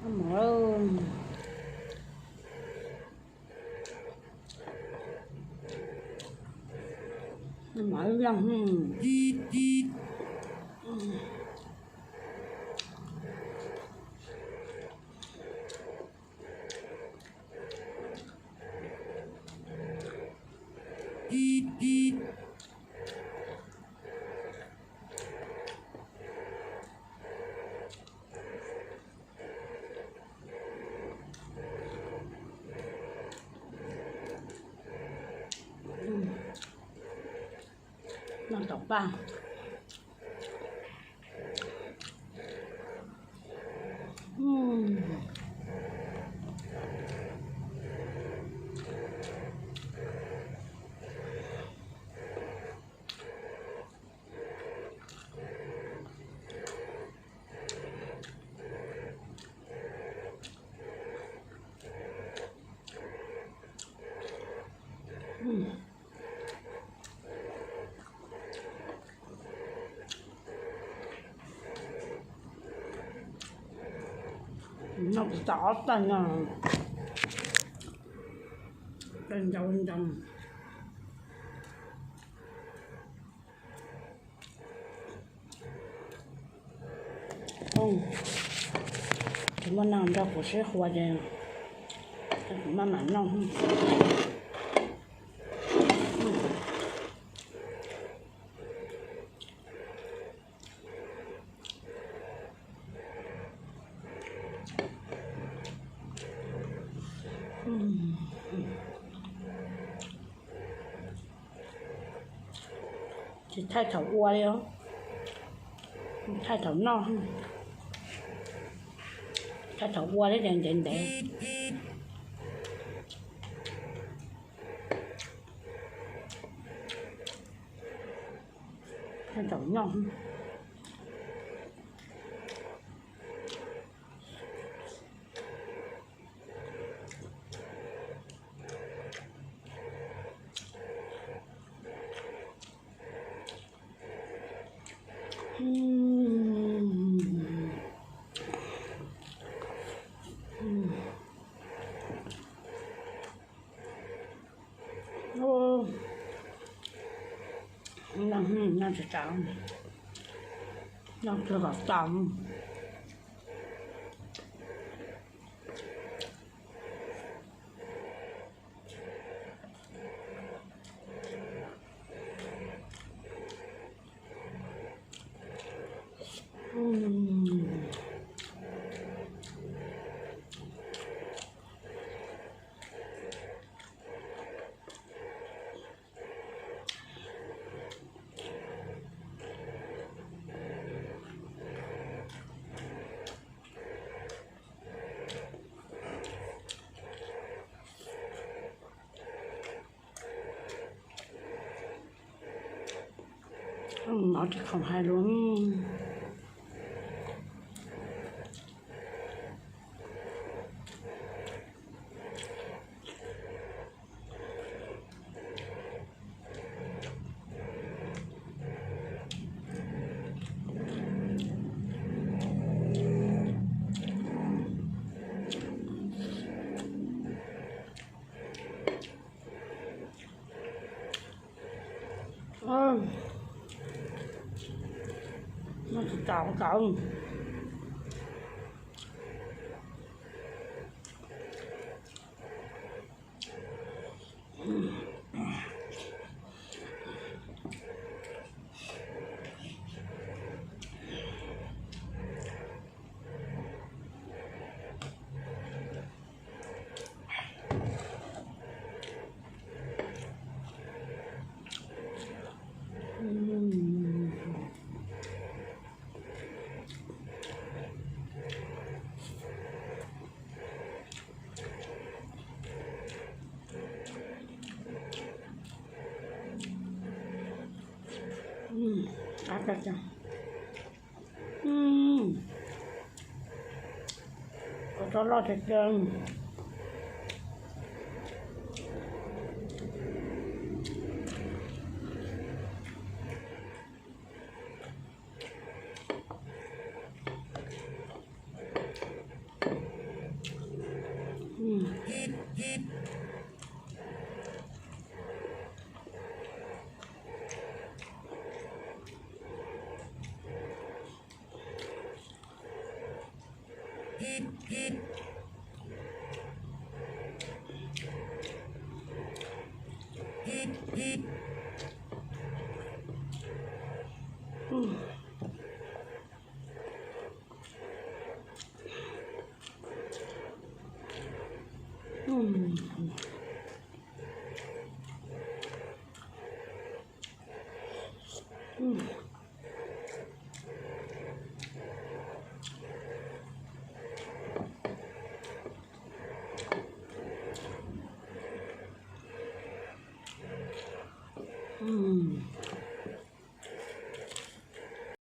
Mov, mov loj. Noj tom paj. Noj tau ob tag no, ntau ntau. Tsis muaj neeg nrog kuv sib qhua ces kuv maj mam noj. Tsis thaij thaum ua li os, thaij thaum noj, thaij thaum ua thiab ces ntev ntev, thaij thaum noj. Noj tsis tau, noj tsis kom tau. Noj tsis khoom hais lus. Noj tsis tau tau. Kua txob loj tiag tiag.